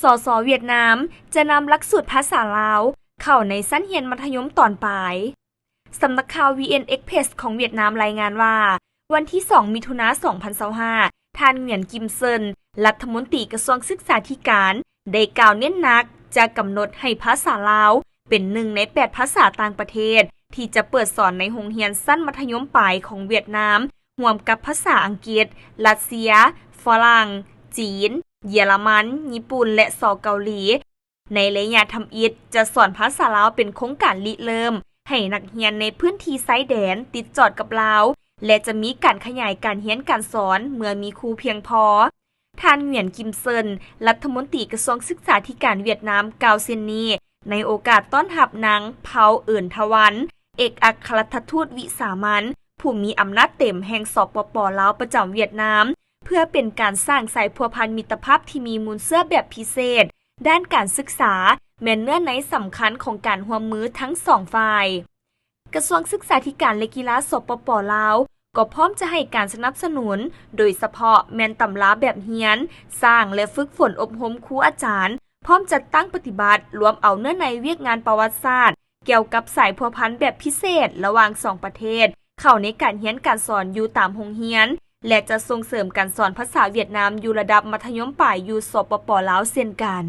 ສສ ຫວຽດນາມ ຈະນຳຫຼັກສູດພາສາລາວ ເຂົ້າໃນຊັ້ນຮຽນມັດທະຍົມຕອນປາຍ. ສຳນັກຂ່າວ VN Express ຂອງຫວຽດນາມລາຍງານວ່າ ວັນທີສອງ ມິຖຸນາ ສອງພັນຊາວຫ້າ ທ່ານ ຫງວຽນ ກິມເຊິນ ລັດຖະມົນຕີກະຊວງສຶກສາທິການ ໄດ້ກ່າວເນັ້ນໜັກ ຈະກຳນົດໃຫ້ພາສາລາວ ເປັນໜຶ່ງໃນແປດພາສາຕ່າງປະເທດ ທີ່ຈະເປີດສອນໃນໂຮງຮຽນຊັ້ນມັດທະຍົມປາຍຂອງຫວຽດນາມ ຮ່ວມກັບພາສາອັງກິດ, ຣັດເຊຍ, ຝຣັ່ງ, ຈີນ, ເຢຍລະມັນ, ຍີ່ປຸ່ນ ແລະ ສ ເກົາຫຼີ. ໃນໄລຍະທຳອິດ ຈະສອນພາສາລາວເປັນໂຄງການລິເລີ່ມ ໃຫ້ນັກຮຽນໃນພື້ນທີ່ຊາຍແດນຕິດຈອດກັບລາວ ແລະ ຈະມີການຂະຫຍາຍການຮຽນການສອນເມື່ອມີຄູພຽງພໍ. ທ່ານ ຫງວຽນ ກິມເຊິນ ລັດຖະມົນຕີກະຊວງສຶກສາທິການຫວຽດນາມ ກ່າວເຊັ່ນນີ້ ໃນໂອກາດຕ້ອນຮັບນາງ ເພົາ ເອີນທະວັນ ເອກອັກຄະລັດຖະທູດວິສາມັນ ຜູ້ມີອຳນາດເຕັມແຫ່ງ ສປປ ລາວ ປະຈຳຫວຽດນາມ ເພື່ອເປັນການສ້າງສາຍພົວພັນມິດຕະພາບທີ່ມີມູນເຊື້ອແບບພິເສດ ດ້ານການສຶກສາ ແມ່ນເນື້ອໃນສຳຄັນຂອງການຮ່ວມມືທັງສອງຝ່າຍ. ກະຊວງສຶກສາທິການ ແລະ ກິລາ ສປປ ລາວ ກໍພ້ອມຈະໃຫ້ການສະໜັບສະໜູນ ໂດຍສະເພາະແມ່ນຕຳລາແບບຮຽນ, ສ້າງ ແລະ ຝຶກຝົນອົບຮົມຄູອາຈານ, ພ້ອມຈັດຕັ້ງປະຕິບັດ ລວມເອົາເນື້ອໃນວຽກງານປະຫວັດສາດ ກ່ຽວກັບສາຍພົວພັນແບບພິເສດລະຫວ່າງສອງປະເທດ ເຂົ້າໃນການຮຽນການສອນຢູ່ຕາມໂຮງຮຽນ ແລະ ຈະສົ່ງເສີມການສອນພາສາຫວຽດນາມຢູ່ລະດັບມັດທະຍົມປາຍຢູ່ ສປປ ລາວ ເຊັ່ນກັນ.